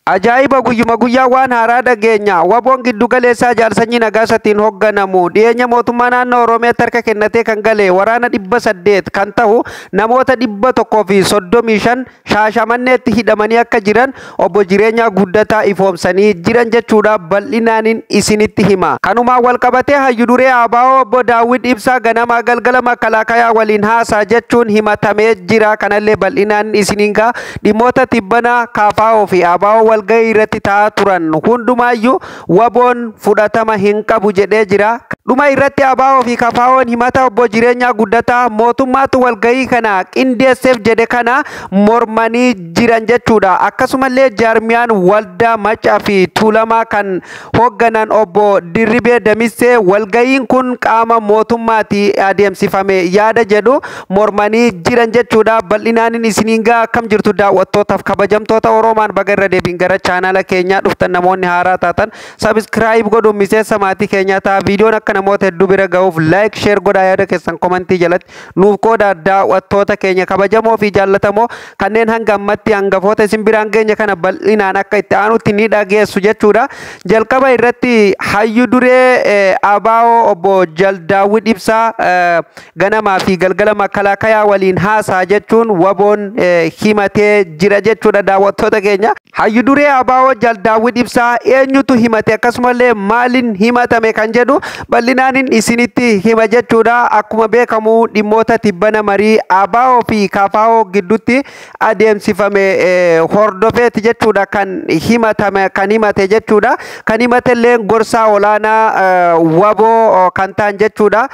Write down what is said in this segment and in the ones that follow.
Ajaa'iba! Guyyuma guyyaa waan haaraa dhageenya. WBOn giddu galeessaa Jaal Sanyii Nagaasatiin hoogganamu dhiyeenya mootummaa naannoo Oromiyaatti harka kennatee kan gale waraana 800 kan ta'u namoota 135 Shaashamanneetti hidhamanii akka jiran obbo Jireenyaa Guddataa ifoomsanii jiran jechuudha, bal'inaanin isinitti hima. Kanumaan wal qabatee hayyu duree ABO obbo Daawwid Ibsaa ganamaa galgala makalaakayaa waliin haasaa jechuun himatamee jira. Kanallee bal'inaan isiniin ga'a. Dhimmoota tibbana KFO fi ABO walgahii irratti ta'aa turan hundumaayyuu WBOn fudhatama hin qabu jedhee jira. Dhuma irratti ABO fi KFOn himata obbo Jireenyaa Guddataa mootummaatu walgahii kana qindeesseef jedhe kana mormanii jiran jechuudha. Akkasumallee jaarmiyaan waldaa Maccaa fi Tuulamaa kan hoogganan obbo Dirribee Damissee walgahiin kun qaama mootummaati adeemsifame yaada jedhu mormanii jiran jechuudha. Bal'inaanin isiniin ga'a. Akkam jirtu daawwattootaaf kabajamtoota Oromaan? Baga irra deebiin gara chaanala keenyaa dhuftan. Namoonni haaraa taatan subscribe godhuun miseensa maatii keenyaa ta'a. Viidiyoon akka namoota hedduu bira ga'uuf like, share godhaa, yaada keessan komantii jalatti nuuf qooda. Daawwattoota keenya kabajamoo fi jaallatamoo, kanneen hanga ammatti hangafoota isin biraan geenye kana bal'inaan akka itti aanutti ni dhageessu jechuudha. Jalqaba irratti hayyu duree ABO obbo Jaal Daawwid Ibsaa ganamaa fi galgala makalaakayaa waliin haasaa jechuun WBOn himatee jira jechuudha, daawwattoota keenya. Hayyu duree ABO Jaal Daawwid Ibsaa eenyutu himate, akkasumallee maaliin himatame kan jedhu bal'inaanin isinitti hima jechuudha. Akkuma beekamu dhimmoota tibbana marii ABO fi KFO gidduutti adeemsifame hordofeeti jechuudha kan himatame, kan himate jechuudha. Kan himate illee gorsaa olaanaa WBO kan ta'an jechuudha.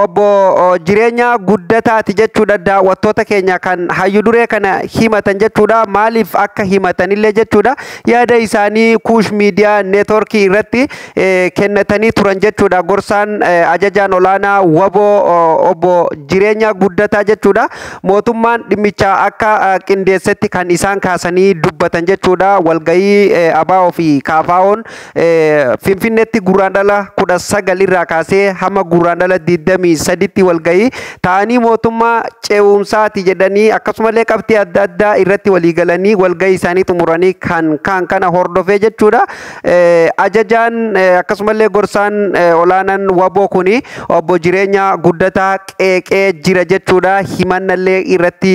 Obbo Jireenya Guddataati jechuudha, daawwattoota keenya, kan hayyu duree kana himatan jechuudha. Maaliif akka himatanillee jechuudha yaada isaanii Kuush Miidiyaa Neetworkii irratti kennatanii turan jechuudha. Gorsaan ajajaan olaanaa WBO obbo Jireenya Guddataa jechuudha. Mootummaan dhimmicha akka qindeessetti kan isaan kaasanii dubbatan jechuudha. Walgahii ABO fi KFO'n Finfinneetti Guraandhala 19 irraa kaasee hamma Guraandhala 23tti walgahii ta'anii mootummaa ce'umsaati jedhanii akkasumallee qabxii adda addaa irratti waliigalanii walgahii isaanii xumuranii kan kana hordofee jechuudha. Ajajaan akkasumallee gorsaan olaanaan WBO kuni obbo Jireenya Guddataa qeeqee jira jechuudha. Himannallee irratti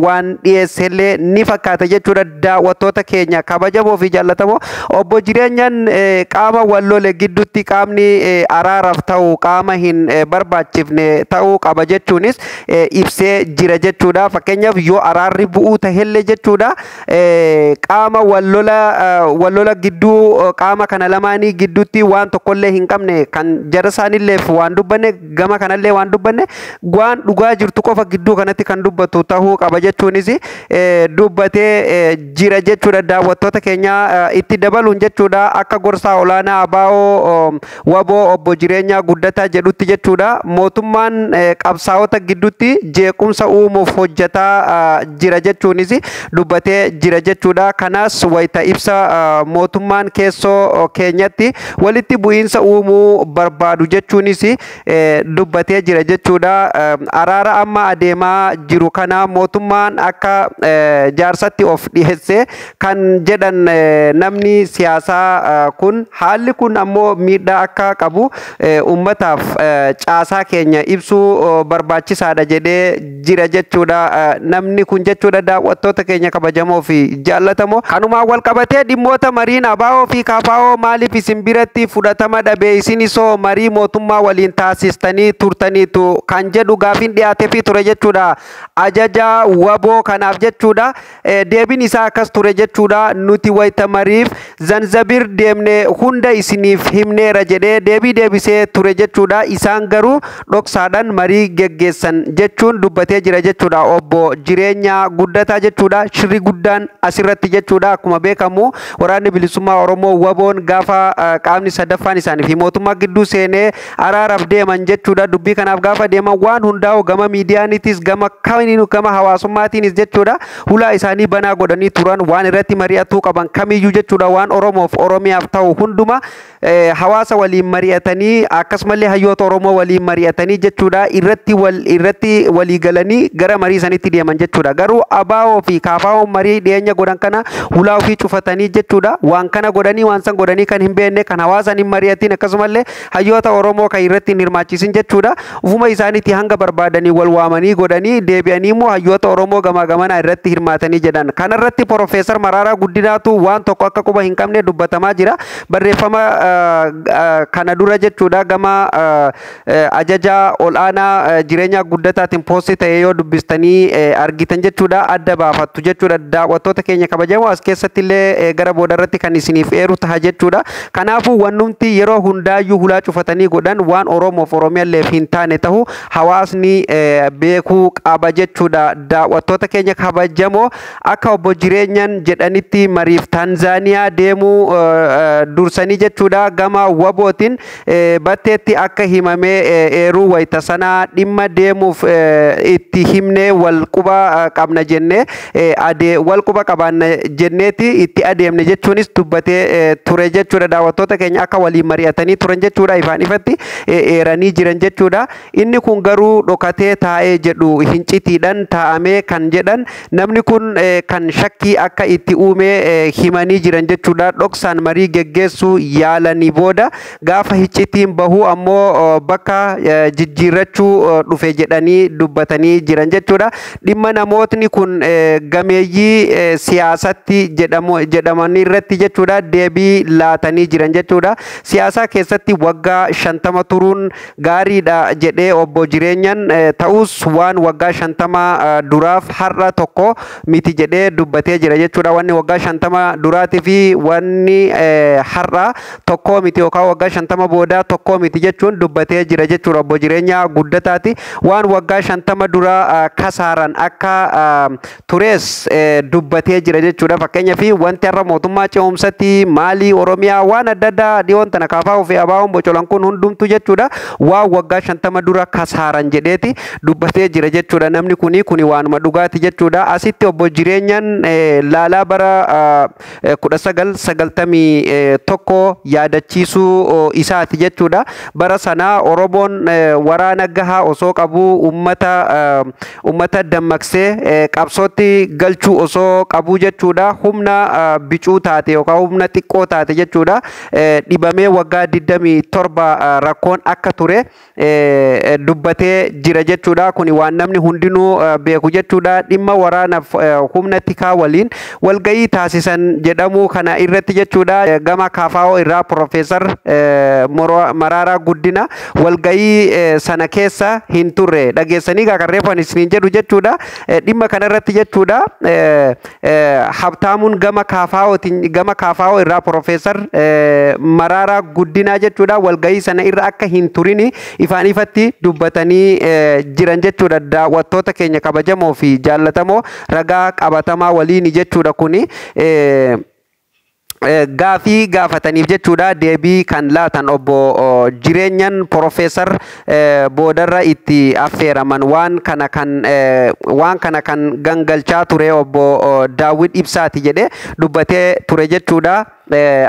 waan dhiyeessellee ni fakkaata jechuudha, daawwattoota keenya kabajamoo fi jaallatamoo. Obbo Jireenyaan qaama wal lole gidduutti qaamni araaraaf ta'u qaama hin barbaachifne ta'uu qaba jechuunis ibsee jira jechuudha. Fakkeenyaaf yoo araarri bu'uu tahellee jechuudha, qaama wal lola gidduu, qaama kana lamaanii gidduutti waan tokkollee hin qabne, kan jara isaaniilleef waan dubbanne, gama kanallee waan dubbanne, waan dhugaa jirtu qofa gidduu kanatti kan dubbatu ta'uu qaba jechuunis dubbatee jira jechuudha, daawwattoota keenya. Itti dabaluun jechuudha, akka gorsaa olaanaa ABO WBO obbo Jireenyaa Guddataa jedhutti jechuudha, mootummaan qabsaa'ota gidduutti jeequmsa uumuuf hojjetaa jira jechuunis dubbatee jira jechuudha. Kanaas wayita ibsa mootummaan keessoo keenyatti walitti bu'iinsa uumuu barbaadu jechuunis dubbatee jira jechuudha. Araara amma adeemaa jiru kana mootummaan akka jaarsatti of dhiyeesse kan jedhan namni siyaasaa kun, haalli kun ammoo miidhaa akka qabu ummataaf caasaa keenya ibsuu barbaachisaadha jedhee jira jechuudha namni kun jechuudha, daawwattoota keenya kabajamoo fi jaallatamoo. Kanumaan wal qabatee dhimmoota mariin ABO fi KFO maaliif isin biratti fudhatama dhabe, isin isoo marii mootummaa waliin taasistanii turtaniitu kan jedhu gaafiin dhiyaateefii ture jechuudha. Ajaja WBO kanaaf jechuudha deebiin isaa akkas ture jechuudha: "Nuti wayita mariif Zanzabir deemne hunda isiniif himneera" jedhee deebii deebisee ture jechuudha. "Isaan garuu dhoksaadhaan marii geggeessan" jechuun dubbatee jira jechuudha obbo Jireenya Guddataa jechuudha. Shirri guddaan asirratti jechuudha, akkuma beekamu waraanni bilisummaa Oromoo WBOn gaafa qaamni sadaffaan isaanii fi mootummaa gidduu seenee araaraaf deeman jechuudha. Dubbii kanaaf gaafa deeman waan hundaa'u gama miidiyaaniitis, gama kamiinuu, gama hawaasummaatiinis jechuudha, hulaa isaanii banaa godhanii turan. Waan irratti mari'atuu qaban kamiyyuu jechuudha, waan Oromoof Oromiyaaf ta'u hunduma hawaasa waliin mari'atanii, akkasumallee hayyoota Oromoo waliin mari'atanii jechuudha, irratti wal irratti walii galanii gara marii sanitti deeman jechuudha. Garuu ABO fi KFO marii dhiyeenya godhan kana hulaa ofii cufatanii jechuudha. Waan kana godhanii, waan san godhanii kan hin beekne, kan hawaasan hin mari'atin, akkasumallee hayyoota Oromoo kan irratti hin hirmaachisin jechuudha. Ufuma isaaniitti hanga barbaadanii wal waamanii godhanii, deebi'anii immoo hayyoota Oromoo gamaa gamanaa irratti hirmaatanii jedhan. Kanarratti Profeesar Maraaraa Guddinaatu waan tokko akka quba hin qabne dubbatamaa jira. Barreeffama kana dura jechuudha gama ajajaa ol'aanaa Jireenya Guddataatiin post ta'ee yoo dubbistanii argitan jechuudha, adda baafattu jechuudha. Daawwattoota keenya kabajamoo, as keessatti illee gara boodarratti kan isiniif eeru taha jechuudha. Kanaafuu wannumti yeroo hundaayyuu hulaa cufatanii godhan waan Oromoof Oromiyaalleef hin taane ta'u hawaasni beekuu qaba jechuudha. Daawwattoota keenya kabajamoo, akka obbo Jireenyan jedhanitti mariif Taanzaaniyaa deemuu dursanii jechuudha gama WBOtiin batteetti akka himamee eeruu wayita sanaa dhimma deemuuf itti himnee wal quba qabna jennee wal quba qabaanna jenneeti itti adeemne jechuunis dubbatee ture jechuudha. Daawwattoota keenya, akka waliin mari'atanii turan jechuudha ifaan ifatti eeranii jiran jechuudha. Inni kun garuu dhokatee taa'ee jedhu, hincitiidhaan taa'amee kan jedhan, namni kun kan shakkii akka itti uumee himanii jiran jechuudha. Dhoksaan marii geggeessuu yaalanii booda gaafa hiccitiin bahuu ammoo bakka jijjiirrachuu dhufe jedhanii dubbatanii jiran jechuudha. Dhimma namootni kun gameeyyii siyaasatti jedhamanii irratti jechuudha deebii laatanii jiran jechuudha. Siyaasaa keessatti waggaa 50 turuun gaariidha jedhee obbo Jireenyan, ta'us waan waggaa 50 duraaf har'a tokko miti jedhee dubbatee jira jechuudha. Wanni waggaa 50 duraatii fi wanni har'a tokko miti yookaan waggaa 50 boodaa tokko miti jechuun dubbatee jira jechuudha obbo Jireenyaa Guddataati. Waan waggaa 50 dura kasaaran akka tures dubbatee jira jechuudha. Fakkeenyaaf wanti har'a mootummaa ce'umsatti maalii Oromiyaa waan adda addaa dhiyoon tana KFO fi ABOn bocolan kun hundumtu jechuudha waan waggaa 50 dura kasaaran jedheeti dubbatee jira jechuudha. Namni kuni waanuma dhugaati jechuudha. Asitti obbo Jireenyaan laalaa bara 1991 yaadachiisuu isaati jechuudha. Bara sana Oromoon waraana gahaa osoo qabu, ummata dammaqsee qabsootti galchuu osoo qabu jechuudha. Humna bicuu taate yookaan humna xiqqoo taate jechuudha. Dhibamee waggaa 27 rakkoon akka ture dubbatee jira jechuudha. Kuni waan namni hundinuu beeku jechuudha. Dhimma waraanaaf humna tikaa waliin walgayii taasisan jedhamu kana irratti jechuudha. Gama KFO irraa Profeesar Maraaraa Guddina walgayii sana keessa hin turre. Dhageessanii kan isiniin jedhu jechuudha. Dhimma kana irratti jechuudha. Habtaamuun gama KFOtiin, gama KFO irraa Profeesar Maraaraa Guddinaa jechuudha, walgayii sana irra akka hin turini ifaan ifatti dubbatanii jiran jechuudha. Daawwattoota keenya kabajamoo fi jaallatamoo, ragaa qabatamaa waliin jechuudha kuni. Gaafii gaafataniif jechuudha deebii kan laatan obbo Jireenyan Profeesar boodarra itti affeeraman. Waan kana kan gangalchaa ture obbo Daawwit Ibsaati jedhee dubbatee ture jechuudha.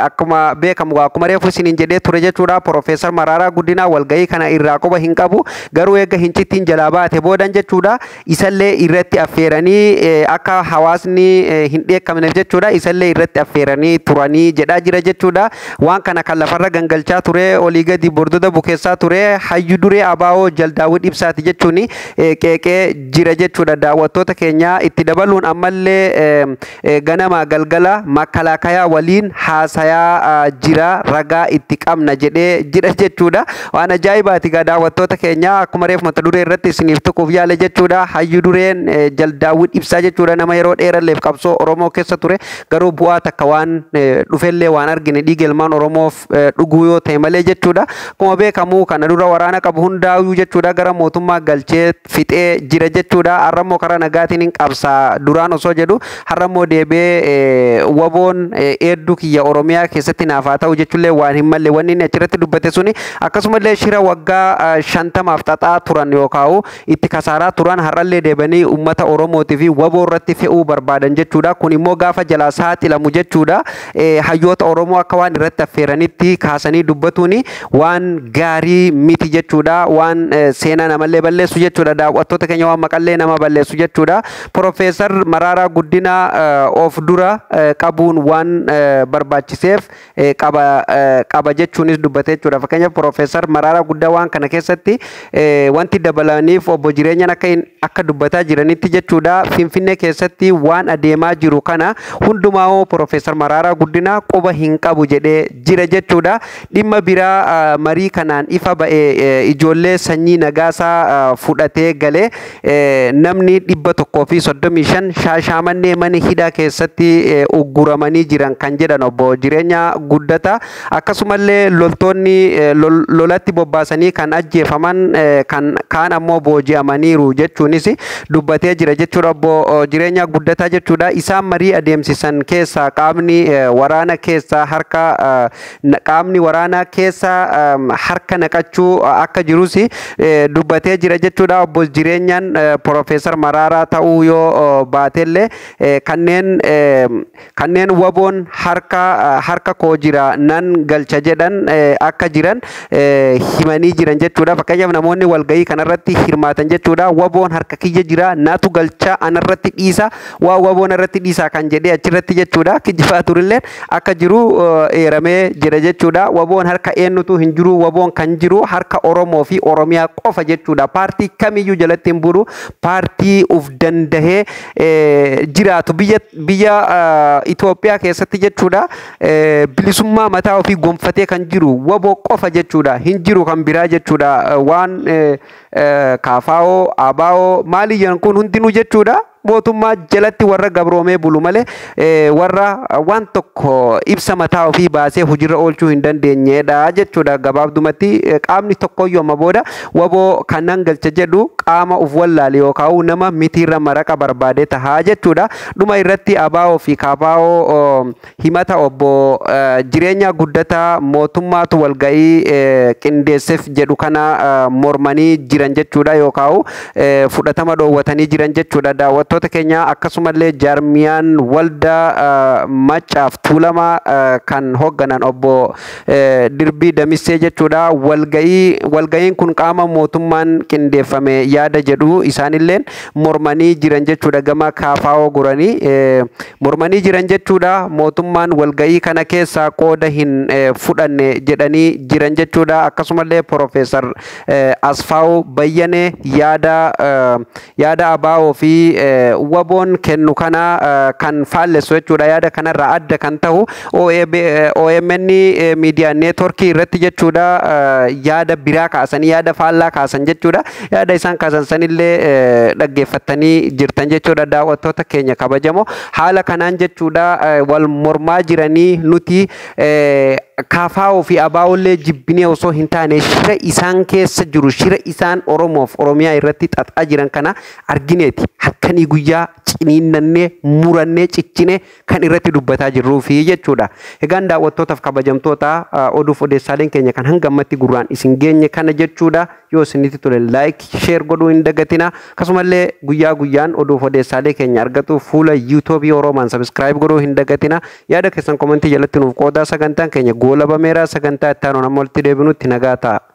Akkuma beekamu, akkuma reefu isiniin jedhee ture jechuudha, Profeesar Maraaraa Guddinaa walgahii kana irraa quba hin qabu. Garuu eega hincittiin jalaa baate boodan jechuudha isallee irratti affeeranii, akka hawaasni hin dheekkamneef jechuudha, isallee irratti affeeranii turanii jedhaa jira jechuudha. Waan kana kan lafarra gangalchaa ture, olii gadi bordoda bukeessaa ture, hayyu duree ABO Jaal Daawwit Ibsaati jechuun qeeqee jira jechuudha. Daawwattoota keenya, itti dabaluun ammallee ganama galgala makalaakayaa waliin haasayaa jira, ragaa itti qabna jedhee jira jechuudha. Waan ajaa'ibaati gaa daawwattoota keenya, akkuma reefu mata duree irratti isiniif tuquuf yaale jechuudha. Hayyu dureen Jaal Daawwit Ibsaa jechuudha nama yeroo dheeralleef qabsoo Oromoo keessa ture, garuu bu'aa takka waan dhufellee waan argine dhiiga ilmaan Oromoof dhuguu yoo ta'e malee jechuudha. Akkuma beekamu kana dura waraana qabu hundaayyuu jechuudha gara mootummaa galchee fixee jira jechuudha. Har'ammoo karaa nagaatiin hin qabsaa duraan osoo jedhu, har'ammoo deebi'ee WBOn eedduu kiyya Biyya Oromiyaa keessatti naaf haa ta'u jechuullee waan hin malle wanni inni achirratti dubbate suni. Akkasumallee shira waggaa 50f xaxaa turan yookaan itti kasaaraa turan har'allee deebanii uummata Oromootii fi WBO irratti fe'uu barbaadan jechuudha. Kun immoo gaafa jalaa saaxilamu jechuudha. Hayyoota Oromoo akka waan irratti affeeranitti kaasanii dubbatuuni waan gaarii miti jechuudha. Waan seenaa namallee balleessu jechuudha. Daawwattoota keenya, waan maqallee nama balleessu jechuudha. Profeesar Maraaraa Guddinaa of dura qabuun waan barbaachiseef qaba jechuunis dubbate jechuudha. Fakkeenyaaf, Profeesar Maraaraa Guddaa waan kana keessatti wanti dabalaniif obbo Jireenyaan akka dubbataa jiranitti jechuudha. Finfinnee keessatti waan adeemaa jiru kana hundumaa Profeesar Maraaraa Guddinaa quba hin qabu jedhee jira jechuudha. Dhimma biraa marii kanaan ifa ba'e, ijoollee Sanyii Nagaasaa fudhatee galee namni 135 Shaashamannee mana hidhaa keessatti ugguramanii jiran kan jedhan obbo Jireenya Guddata. Akkasumallee loltoonni lolatti bobbaasanii kan ajjeefaman, kan kaan ammoo booji'amaniiru jechuunis dubbatee jira jechuudha obbo Jireenya Guddataa jechuudha. Isaan marii adeemsisan keessaa qaamni waraanaa keessa harka naqachuu akka jirus dubbatee jira jechuudha. Obbo Jireenyaan Profeesar Maraaraa ta'uu yoo baatellee, kanneen WBOn harka koo jira nan galcha jedhan akka jiran himanii jiran jechuudha. Fakkeenyaaf, namoonni walgahii kanarratti hirmaatan jechuudha. WBOn harka kiyya jira, natu galcha, anarratti dhiisa, waa WBOn irratti dhiisa kan jedhee achirratti jechuudha. Kijibaa turillee akka jiru eeramee jira jechuudha. WBOn harka eenyutu hin jiru, WBOn kan jiru harka Oromoo fi Oromiyaa qofa jechuudha. Paartii kamiyyuu jalatti hin bulu, paartii uf dandahee jiraatu biyya Itoophiyaa keessatti jechuudha. Bilisummaa mataa ofii gonfatee kan jiru WBO qofa jechuudha. Hin jiru kan biraa jechuudha. Waan KFO, ABO maali jedhan kun hundinuu jechuudha. Mootummaa jalatti warra gabroomee bulu malee warra waan tokko ibsa mataa ofii baasee hojiirra oolchuu hin dandeenyedha jechuudha. Gabaabdumatti, qaamni tokkoyyuu amma booda WBO kanan galcha jedhu qaama uf wallaale yookaan nama mitiirra maraqa barbaade tahaa jechuudha. Dhuma irratti ABO fi KFO himata obbo Jireenya Guddataa mootummaatu walga'ii qindeesseef jedhu kana mormanii jiran jechuudha yookaan fudhatama dhoowwatanii jiran jechuudha. Daawwattoota keenya, akkasumallee jaarmiyaan waldaa Maccaaf Tuulamaa kan hoogganan obbo Dirbii Damissee jechuudha. Walga'iin kun qaama mootummaan qindeeffame yaada jedhu isaanilleen mormanii jiran jechuudha. Gama KFO goranii mormanii jiran jechuudha. Mootummaan walga'ii kana keessaa qooda hin fudhanne jedhanii jiran jechuudha. Akkasumallee Profeesar Asfaaw Bayyanee yaada ABO fi WBOn kennu kana kan faallessu jechuudha. Yaada kanarraa adda kan ta'u OMN miidiyaa neetworkii irratti jechuudha, yaada biraa kaasanii, yaada faallaa kaasan jechuudha. Yaada isaan kaasan sanillee dhaggeeffattanii jirtan jechuudha, daawwattoota keenya kabajamoo. Haala kanaan jechuudha wal mormaa jiranii. Nuti KFO fi ABOllee jibbinee osoo hin taane, shira isaan keessa jiru, shira isaan Oromoof Oromiyaa irratti xaxaa jiran kana argineeti halkanii guyyaa ciniinnannee, murannee, ciccinee kan irratti dubbataa jirruu fi jechuudha. Egaan daawwattootaaf kabajamtoota, oduuf odeessaaleen keenya kan hanga ammatti gurraan isin geenye kana jechuudha. Yoo isinitti tole like, share godhuu hin dagatina. Akkasumallee guyyaa guyyaan oduuf odeessaalee keenya argatu fuula yuutuubii Oromaan subscribe godhuu hin dagatina. Yaada keessan komentii jalatti nuuf qoodaa. Sagantaan keenya goolabameera. Sagantaa itti aanu amma walitti deebinutti nagaa ta'a.